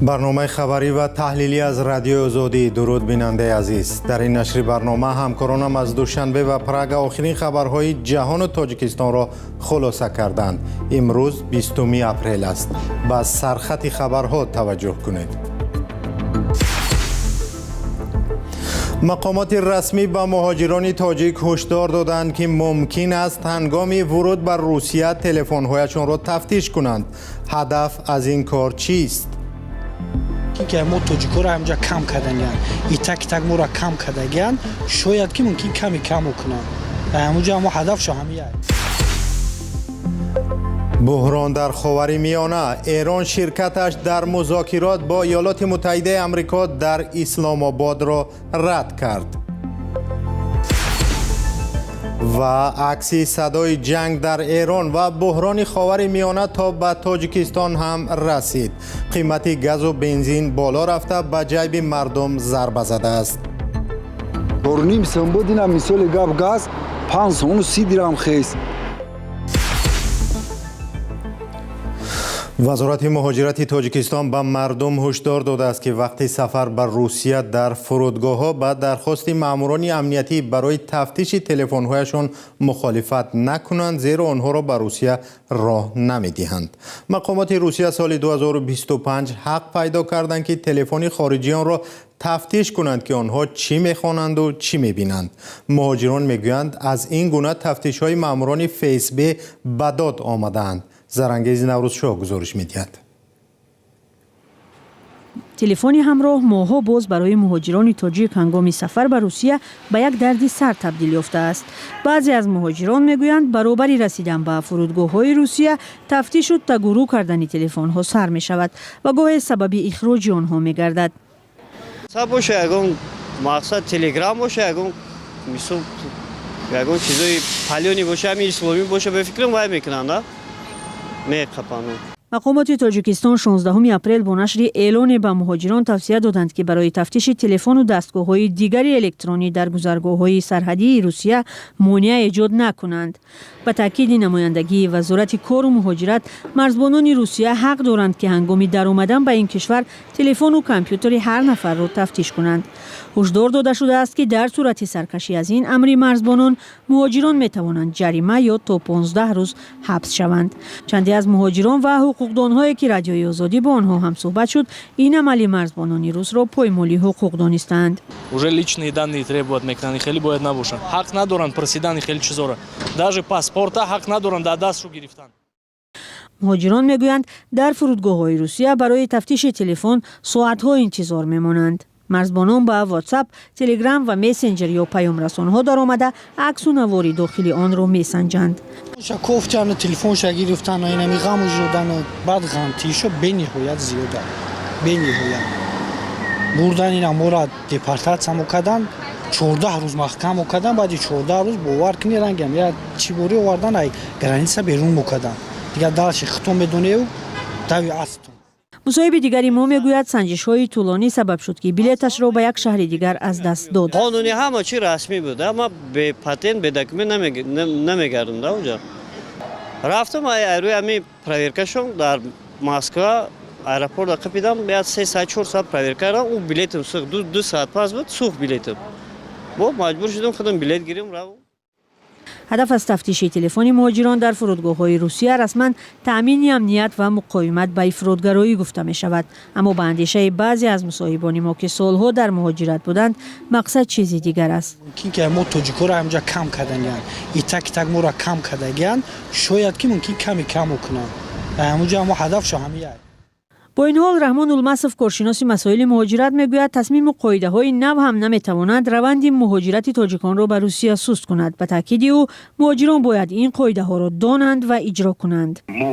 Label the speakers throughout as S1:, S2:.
S1: Барномаи хабарӣ ва таҳлилӣ аз Радиои Озодӣ. Дуруд, бинандаи азиз. Дар ин нашри барнома ҳамкоронам аз Душанбе ва Прага охирин хабарҳои ҷаҳону Тоҷикистонро хулоса карданд. Имрӯз 20 апрел аст. Ба сархати хабарҳо таваҷҷӯҳ кунед. Мақомоти расмӣ ба муҳоҷирони тоҷик ҳушдор доданд, ки мумкин аст ҳангоми вуруд ба Русия телефонҳояшонро тафтиш кунанд. Ҳадаф аз ин кор чист?
S2: Ки мо тоҷикоро ҳамҷа кам кардагиянд, итак итак моро кам кардагиянд, шояд ки мумкин ками каму кунанд. Ҳамуҷа мо ҳадафшо ҳамия.
S1: Буҳрон дар Ховари Миёна. Эрон ширкаташ дар музокирот бо Иёлоти Муттаҳидаи Амрико дар Исломободро рад кард. Ва акси садои ҷанг дар Эрон ва буҳрони Ховари Миёна то ба Тоҷикистон ҳам расид. Қимати газу бензин боло рафта, ба ҷайби мардум зарба задааст.
S3: 4,5 сом буд, ина мисоли гап, газ 5 сомону 30 дирам хест.
S1: Вазорати муҳоҷирати Тоҷикистон ба мардум ҳушдор додааст, ки вақти сафар ба Русия дар фурудгоҳҳо ба дархости маъмурони амниятӣ барои тафтиши телефонҳояшон мухолифат накунанд, зеро онҳоро ба Русия роҳ намедиҳанд. Мақомоти Русия соли 2025 ҳақ пайдо карданд, ки телефони хориҷиёнро тафтиш кунанд, ки онҳо чӣ мехонанду чӣ мебинанд. Муҳоҷирон мегӯянд, аз ин гуна тафтишҳои маъмурони ФСБ ба дод омадаанд. Зарангези Наврӯзшоҳ гузориш медиҳад.
S4: Телефони ҳамроҳ моҳҳо боз барои муҳоҷирони тоҷик ҳангоми сафар ба Русия ба як дарди сар табдил ёфтааст. Баъзе аз муҳоҷирон мегӯянд, баробари расидан ба фурудгоҳҳои Русия тафтишу тагурӯ кардани телефонҳо сар мешавад ва гоҳе сабаби ихроҷи онҳо мегардад.
S5: Боша, ягон мақсад Телеграм боша, ягон мисол, ягон чизои палёный боша, ҳами исломӣ боша, ба фикрам, вай мекунанд, меқапанд.
S4: Мақомоти Тоҷикистон 16 апрел бо нашри эълоне ба муҳоҷирон тавсия доданд, ки барои тафтиши телефону дастгоҳҳои дигари электронӣ дар гузаргоҳҳои сарҳадии Русия монеа эҷод накунанд. Ба таъкиди намояндагии Вазорати кору муҳоҷират, марзбонони Русия ҳақ доранд, ки ҳангоми даромадан ба ин кишвар телефону компютери ҳар нафарро тафтиш кунанд. Ҳушдор дода шудааст, ки дар сурати саркашӣ аз ин амри марзбонон муҳоҷирон метавонанд ҷарима ё то 15 рӯз ҳабс шаванд. Чанде аз муҳоҷирон ва ҳуқуқдонҳое, ки Радиои Озодӣ бо онҳо ҳамсӯҳбат шуд, ин амали марзбонони русро поймоли ҳуқуқ донистаанд.
S6: Уже личные данные требовать мекунанд, хеле бояд набошанд. Ҳақ надоранд пурсидани хеле чизоро, даже паспорта ҳақ надоранд дар дастшо гирифтан.
S4: Муҳоҷирон мегӯянд, дар фурудгоҳҳои Русия барои тафтиши телефон соатҳо интизор мемонанд. Марзбонон ба Ватсап, Телеграм ва мессенҷер ё паёмрасонҳо даромада, аксу навори дохили онро месанҷанд.
S2: Кофтану телефонша гирифтану инами ғаму жодану баъд ғамтишо бениҳоят зиёда, бениҳоят. Бурдан ина мора депортатсия мекардан, 14 рӯз маҳкам мекардан. Баъди 14 рӯз, бовар кунӣ, рангам я чӣ борӣ овардан, ай граница берун мекардан. Дигар дальше хитон медонею дави астон.
S4: Мусоҳиби дигари мо мегӯяд, санҷишҳои тӯлонӣ сабаб шуд, ки билеташро ба як шаҳри дигар аз даст дод.
S5: Қонуни ҳама чи расмӣ буд. Ма бе патент, бе документ намегардам. Да онҷа рафтам, рӯи ҳами проверкашон дар Москва аэропорт қапидам, як 3 саат, 4 саат проверка кардам. Ӯ билетам сӯхт, 2 саат пас буд, сӯхт билетам. Бо маҷбур шудам худам билет гирим, равам.
S4: Ҳадаф аз тафтиши телефони муҳоҷирон дар фурудгоҳҳои Русия расман таъмини амният ва муқовимат ба ифротгароӣ гуфта мешавад. Аммо ба андешаи баъзе аз мусоҳибони мо, ки солҳо дар муҳоҷират буданд, мақсад чизи дигар аст.
S2: Мумкин ки мо тоҷикоро ҳамҷа кам кардагиянд, итак итак моро кам кардагиянд, шояд ки мумкин ками каму кунанд. Ҳамуҷа мо ҳадафшо ҳамия.
S4: Бо ин ҳол, Раҳмон Улмасов, коршиноси масоили муҳоҷират, мегӯяд, тасмиму қоидаҳои нав ҳам наметавонад раванди муҳоҷирати тоҷиконро ба Русия суст кунад. Ба таъкиди ӯ, муҳоҷирон бояд ин қоидаҳоро донанд ва иҷро кунанд.
S7: Мо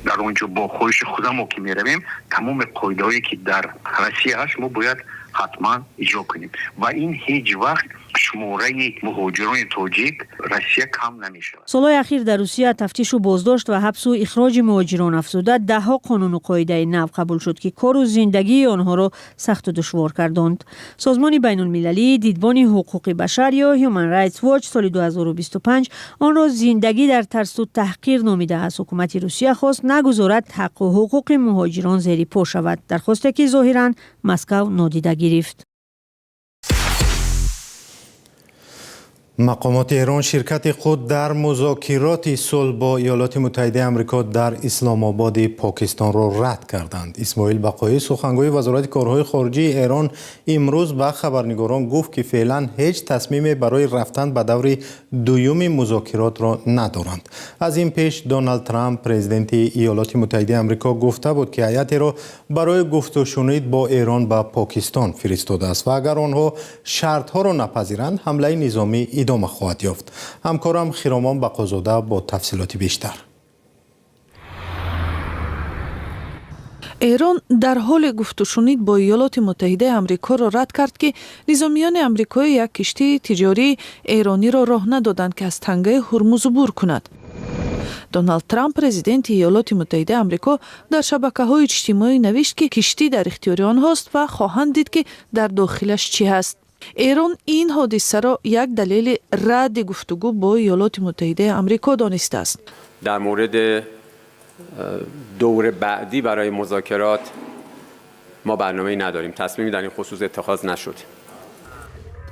S7: дар он ҷо бо хоҳиши худамо ки меравем, тамоми қоидаҳое, ки дар Россия ҳаст, мо бояд ҳатман иҷро кунем ва ин ҳеҷ вақт шумо Шумораи муҳоҷирони тоҷик Россия кам намешавад.
S4: Солҳои ахир дар Русия тафтишу боздошт ва ҳабсу ихроҷи муҳоҷирон афзуда, даҳҳо қонуну қоидаи нав қабул шуд, ки кору зиндагии онҳоро сахту душвор кардонд. Созмони байнулмилалии дидбони ҳуқуқи башар ё Human Rights Watch соли 2025 онро зиндагӣ дар тарсу таҳқир номида, аз ҳукумати Русия хост нагузорад ҳаққу ҳуқуқи муҳоҷирон зери по шавад, дархосте ки зоҳиран Москав нодида гирифт.
S1: Мақомоти Эрон ширкати худ дар музокироти сулҳ бо Иёлоти Муттаҳидаи Амрико дар Исломободи Покистонро рад карданд. Исмоил Бақоӣ, сухангӯи Вазорати корҳои хориҷии Эрон, имрӯз ба хабарнигорон гуфт, ки феълан ҳеҷ тасмиме барои рафтан ба даври дуюми музокиротро надоранд. Аз ин пеш Доналд Трамп, президенти Иёлоти Муттаҳидаи Амрико, гуфта буд, ки ҳайатеро барои гуфтушунид бо Эрон ба Покистон фиристодааст ва агар онҳо шартҳоро напазиранд, ҳамлаи низомӣ идома хоҳад ёфт. Ҳамкорам Хиромон Бақозода бо тафсилоти бештар.
S8: Эрон дар ҳоле гуфтушунид бо Иёлоти Муттаҳидаи Амрикоро рад кард, ки низомиёни амрикоӣ як киштии тиҷории эрониро роҳ надоданд, ки аз тангаи Ҳурмуз убур кунад. Доналд Трамп, президенти Иёлоти Муттаҳидаи Амрико, дар шабакаҳои иҷтимоӣ навишт, ки киштӣ дар ихтиёри онҳост ва хоҳанд дид, ки дар дохилаш чӣ ҳаст. Эрон ин ҳодисаро як далели радди гуфтугӯ бо Иёлоти Муттаҳидаи Амрико донистааст.
S9: Дар мавриди دور بعدی برای مذاکرات ما برنامه‌ای نداریم. تصمیمی در این خصوص اتخاذ نشد.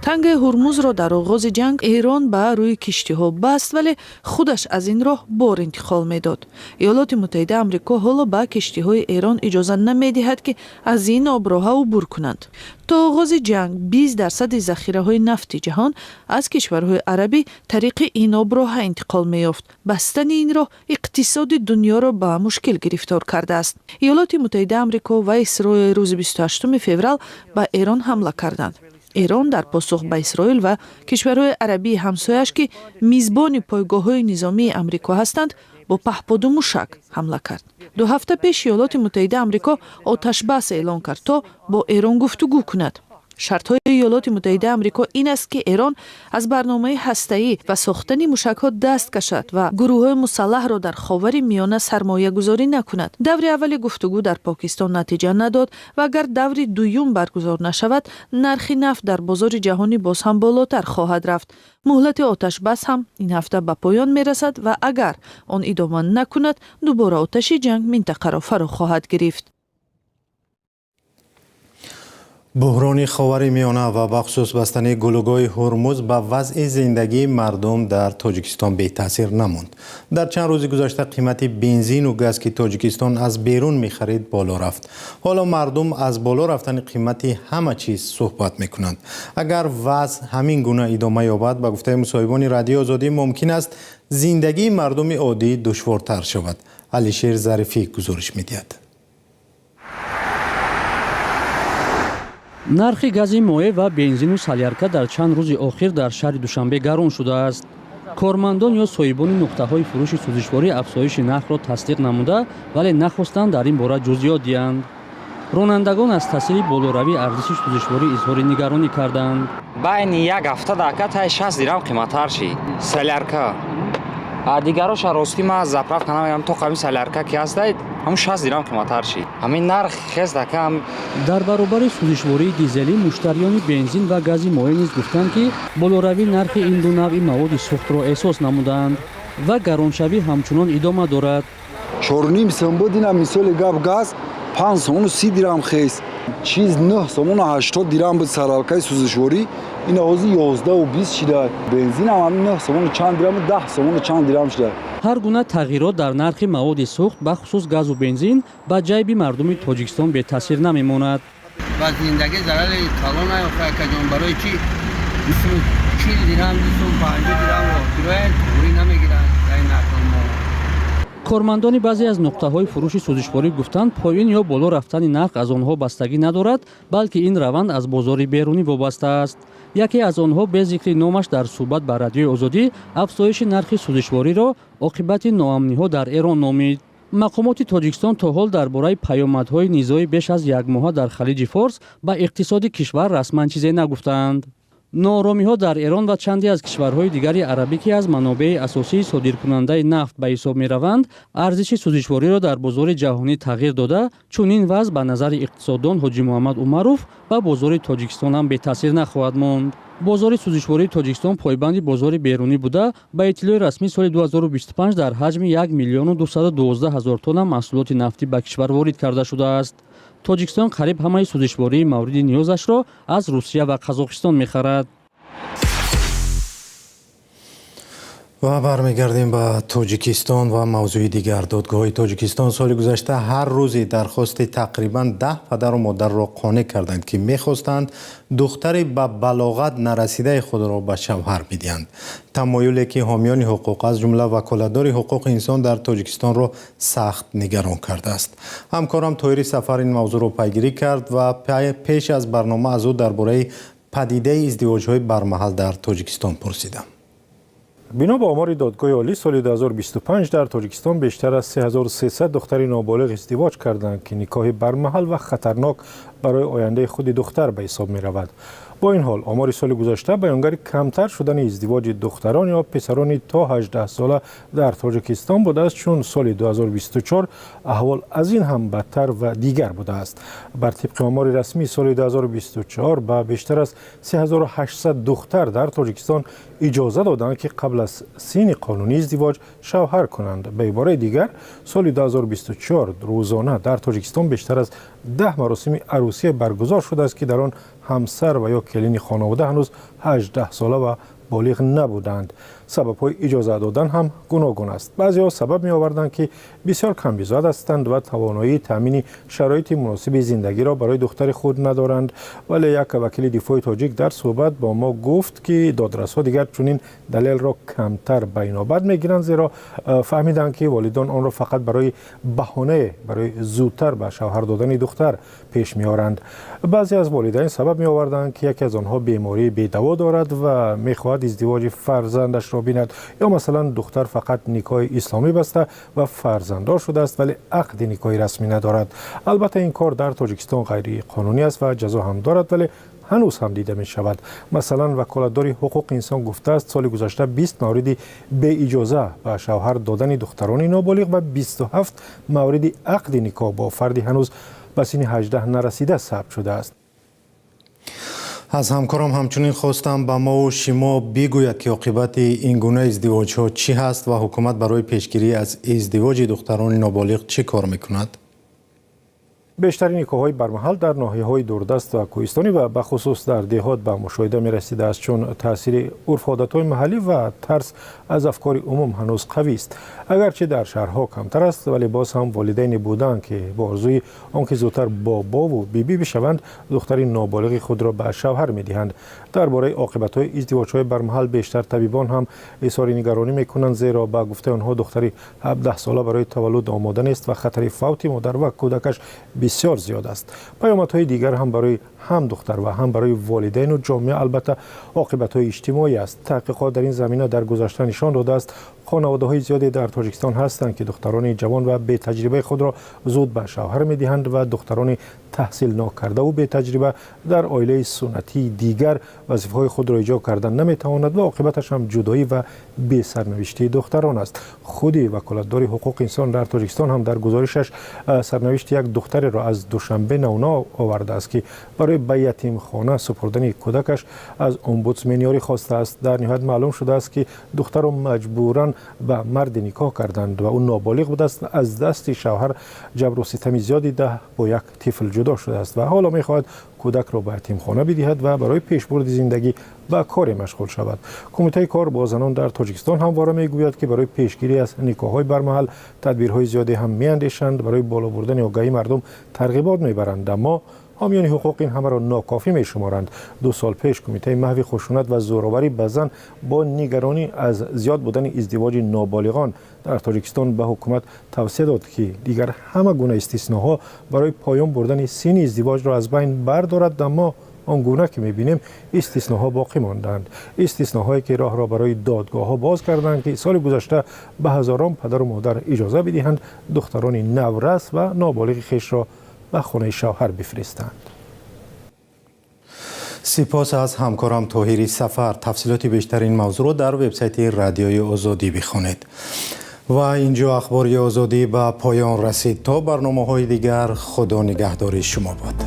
S8: Тангаи Ҳурмузро дар оғози ҷанг Эрон ба рӯи киштиҳо баст, вале худаш аз ин роҳ бор интиқол медод. Иёлоти Муттаҳидаи Амрико ҳоло ба киштиҳои Эрон иҷоза намедиҳад, ки аз ин оброҳа убур кунанд. То оғози ҷанг 20 дарсади захираҳои нафти ҷаҳон аз кишварҳои арабӣ тариқи ин оброҳа интиқол меёфт. Бастани ин роҳ иқтисоди дунёро ба мушкил гирифтор кардааст. Иёлоти Муттаҳидаи Амрико ва Исроил рӯзи 28 феврал ба Эрон ҳамла карданд. Эрон дар посух ба Исроил ва кишварҳои арабии ҳамсояш, ки мизбони пойгоҳҳои низомии Амрико ҳастанд, бо паҳподу мушак ҳамла кард. 2 ҳафта пеш Иёлоти Муттаҳидаи Амрико оташбас эълон кард, то бо Эрон гуфтугӯ кунад. Шартҳои Иёлоти Муттаҳидаи Амрико ин аст, ки Эрон аз барномаи ҳастаӣ ва сохтани мушакҳо даст кашад ва гурӯҳҳои мусаллаҳро дар Ховари Миёна сармоягузорӣ накунад. Даври аввали гуфтугӯ дар Покистон натиҷа надод ва агар даври дуюм баргузор нашавад, нархи нафт дар бозори ҷаҳонӣ боз ҳам болотар хоҳад рафт. Муҳлати оташбас ҳам ин ҳафта ба поён мерасад ва агар он идома накунад, дубора оташи ҷанг минтақаро фаро хоҳад гирифт.
S1: Буҳрони Ховари Миёна ва бахусус бастани гулӯгоҳи Ҳурмуз ба вазъи зиндагии мардум дар Тоҷикистон бетаъсир намонд. Дар чанд рӯзи гузашта қимати бензину газ, ки Тоҷикистон аз берун мехарид, боло рафт. Ҳоло мардум аз боло рафтани қимати ҳама чиз суҳбат мекунанд. Агар вазъ ҳамин гуна идома ёбад, ба гуфтаи мусоҳибони Радиои Озодӣ, мумкин аст зиндагии мардуми оддӣ душвортар шавад. Алишер Зарифӣ гузориш медиҳад.
S10: Нархи гази моеъ ва бензину солярка дар чанд рӯзи охир дар шаҳри Душанбе гарон шудааст. Кормандон ё соҳибони нуқтаҳои фурӯши сӯзишворӣ афзоиши нархро тасдиқ намуда, вале нахостанд дар ин бора ҷузъиёт диҳанд. Ронандагон аз таъсири болоравии арзиши сӯзишворӣ изҳори нигаронӣ карданд.
S11: Байни як ҳафта дака таи 60 дирам қиматтар шид солярка. А дигароша ростӣ ма заправка намегам, то ҳамин солярка ки ҳастай, ҳамун 60 дирам қиматтар шид. Ҳамин нарх хез дака.
S10: Дар баробари сӯзишвории дизелӣ муштариёни бензин ва гази моеъ низ гуфтанд, ки болоравии нархи ин ду навъи маводи сӯхтро эҳсос намуданд ва гароншавӣ ҳамчунон идома дорад.
S3: 4,5 сом буд, ина мисоли гап, газ 5 сомону 30 дирам хез. Чиз 9 сомону 80 дирам буд саралкаи сӯзишворӣ, ина ҳозир 11,20 шида. Бензинам ҳамин 9 сомону чанд дирам, 10 сомону чанд дирам шида.
S10: Ҳар гуна тағйирот дар нархи маводи сӯхт, бахусус газу бензин, ба ҷайби мардуми Тоҷикистон бетаъсир намемонад.
S12: Ба зиндагӣ зарари калон наёфта, акаҷон. Барои чӣ 40 дирам, 2 сом 50 дирам кироя туғрӣ намегиранд дар ин нархҳо мо.
S10: Кормандони баъзе аз нуқтаҳои фурӯши сӯзишворӣ гуфтанд, поён ё боло рафтани нарх аз онҳо бастагӣ надорад, балки ин раванд аз бозори берунӣ вобаста аст. Яке аз онҳо бе зикри номаш дар суҳбат ба Радиои Озодӣ афзоиши нархи сӯзишвориро оқибати ноамниҳо дар Эрон номид. Мақомоти Тоҷикистон то ҳол дар бораи паёмадҳои низои беш аз якмоҳа дар Халиҷи Форс ба иқтисоди кишвар расман чизе нагуфтаанд. Нооромиҳо дар Эрон ва чанде аз кишварҳои дигари арабӣ, ки аз манобеи асосии содиркунандаи нафт ба ҳисоб мераванд, арзиши сӯзишвориро дар бозори ҷаҳонӣ тағйир дода. Чунин вазъ, ба назари иқтисоддон Ҳоҷи Муҳаммад Умаров, ба бозори Тоҷикистон ҳам бетаъсир нахоҳад монд. Бозори сӯзишвории Тоҷикистон пойбанди бозори берунӣ буда, ба иттилои расмӣ, соли 2025 дар ҳаҷми 1 миллиону 212 ҳазор тонна маҳсулоти нафтӣ ба кишвар ворид карда шудааст. Тоҷикистон қариб ҳамаи сӯзишвории мавриди ниёзашро аз Русия ва Қазоқистон мехарад.
S1: Ва бармегардем ба Тоҷикистон ва мавзӯи дигар. Додгоҳҳои Тоҷикистон соли гузашта ҳар рӯзе дархости тақрибан 10 падару модарро қонеъ карданд, ки мехостанд духтари ба балоғат нарасидаи худро ба шавҳар бидиҳанд. Тамоюле, ки ҳомиёни ҳуқуқ, аз ҷумла ваколатдори ҳуқуқи инсон дар Тоҷикистонро сахт нигарон кардааст. Ҳамкорам Тоҳири Сафар ин мавзӯъро пайгирӣ кард ва пеш аз барнома аз ӯ дар бораи падидаи издивоҷҳои бармаҳал дар Тоҷикистон пурсидам.
S13: Бино ба омори Додгоҳи Олӣ, соли 2025 дар Тоҷикистон бештар аз 3300 духтари ноболиғ издивоҷ карданд, ки никоҳи бармаҳал ва хатарнок барои ояндаи худи духтар ба ҳисоб меравад. Бо ин ҳол, омори соли гузашта баёнгари камтар шудани издивоҷи духтарон ё писарони то 18 сола дар Тоҷикистон будааст, чун соли 2024 аҳвол аз ин ҳам бадтар ва дигар будааст. Бар тибқи омори расмӣ, соли 2024 ба бештар аз 3800 духтар дар Тоҷикистон иҷоза доданд, ки қабл аз синни қонунии издивоҷ шавҳар кунанд. Ба ибораи дигар, соли 2024 рӯзона дар Тоҷикистон бештар аз 10 маросими арӯсия баргузор шудааст, ки дар он ҳамсар ва ё келини хонавода ҳанӯз 18 сола ва болиғ набуданд. Сабабҳои иҷоза додан ҳам гуногун аст. Баъзеҳо сабаб меоварданд, ки бисёр камбизоат ҳастанд ва тавоноии таъмини шароити муносиби зиндагиро барои духтари худ надоранд. Вале як вакили дифои тоҷик дар суҳбат бо мо гуфт, ки додрасҳо дигар чунин далелро камтар ба инобат мегиранд, зеро фаҳмиданд, ки волидон онро фақат барои баҳонае барои зудтар ба шавҳар додани духтар пеш меоранд. Баъзе аз волидайн сабаб меоварданд, ки яке аз онҳо бемории бедаво дорад ва мехоҳад издивоҷи фарзандашро бинад, ё масалан духтар фақат никоҳи исломӣ баста ва фарзанддор шудааст, вале ақди никоҳи расмӣ надорад. Албатта, ин кор дар Тоҷикистон ғайриқонунӣ аст ва ҷазо ҳам дорад, вале ҳанӯз ҳам дида мешавад. Масалан, ваколатдори ҳуқуқи инсон гуфтааст, соли гузашта 20 мавриди беиҷоза ба шавҳар додани духтарони ноболиғ ва 27 мавриди ақди никоҳ бо фарди ҳанӯз ба синни 18 нарасида сабт шудааст.
S1: Аз ҳамкорам ҳамчунин хостам, ба мову шумо бигӯяд, ки оқибати ин гуна издивоҷҳо чӣ ҳаст ва ҳукумат барои пешгирӣ аз издивоҷи духтарони ноболиғ чӣ кор мекунад.
S13: Бештари никоҳҳои бармаҳал дар ноҳияҳои дурдаст ва кӯҳистонӣ ва бахусус дар деҳот ба мушоҳида мерасидааст, чун таъсири урфу одатҳои маҳаллӣ ва тарс аз афкори умум ҳанӯз қавист. Агарчи дар шаҳрҳо камтар аст, вале боз ҳам волидайне буданд, ки бо орзуи он ки зудтар бобову бибӣ бишаванд, духтари ноболиғи худро ба шавҳар медиҳанд. Дар бораи оқибатҳои издивоҷҳои бармаҳал бештар табибон ҳам изҳори нигаронӣ мекунанд, зеро ба гуфтаи онҳо духтари 17сола барои таваллуд омода нест ва хатари фавти модар ва кӯдакаш бисёр зиёд аст. Паёмадҳои дигар ҳам барои ҳам духтар ва ҳам барои волидайну ҷомеа албатта оқибатҳои иҷтимоӣ аст. Таҳқиқот дар ин замина дар гузашта нишон додааст, хонаводаҳои зиёде дар Тоҷикистон ҳастанд, ки духтарони ҷавон ва бетаҷрибаи худро зуд ба шавҳар медиҳанд ва духтарони таҳсил нокардаву бетаҷриба дар оилаи суннатии дигар вазифаҳои худро иҷро кардан наметавонад ва оқибаташ ҳам ҷудоӣ ва бесарнавиштии духтарон аст. Худи ваколатдори ҳуқуқи инсон дар Тоҷикистон ҳам дар гузоришаш сарнавишти як духтареро аз Душанбе намуна овардааст, ки барои ба ятимхона супурдани кӯдакаш аз омбудсмен ёрӣ хостааст. Дар ниҳоят маълум шудааст, ки духтарро маҷбуран ба марде никоҳ карданд ва ӯ ноболиғ будааст. Аз дасти шавҳар ҷабру ситами зиёд дида, бо як тифл ҷудо шудааст ва ҳоло мехоҳад кӯдакро ба ятимхона бидиҳад ва барои пешбурди зиндагӣ ба коре машғул шавад. Кумитаи кор бо занон дар Тоҷикистон ҳамвора мегӯяд, ки барои пешгирӣ аз никоҳҳои бармаҳал тадбирҳои зиёде ҳам меандешанд, барои боло бурдани огаҳии мардум тарғибот мебаранд, аммо ҳомиёни ҳуқуқ ин ҳамаро нокофӣ мешуморанд. 2 сол пеш Кумитаи маҳви хушунат ва зӯроварӣ ба зан бо нигаронӣ аз зиёд будани издивоҷи ноболиғон дар Тоҷикистон ба ҳукумат тавсия дод, ки дигар ҳама гуна истисноҳо барои поён бурдани синни издивоҷро аз байн бардорад, аммо он гуна ки мебинем, истисноҳо боқӣ монданд, истисноҳое ки роҳро барои додгоҳҳо боз карданд, ки соли гузашта ба ҳазорон падару модар иҷоза бидиҳанд духтарони наврас ва ноболиғи хешро ба хонаи шавҳар бифиристанд.
S1: Сипос аз ҳамкорам Тоҳири Сафар. Тафсилоти бештари ин мавзӯъро дар вебсайти Радиои Озодӣ бихонед. Ва инҷо Ахбори Озодӣ ба поён расид. То барномаҳои дигар, Худо нигаҳдори шумо бод.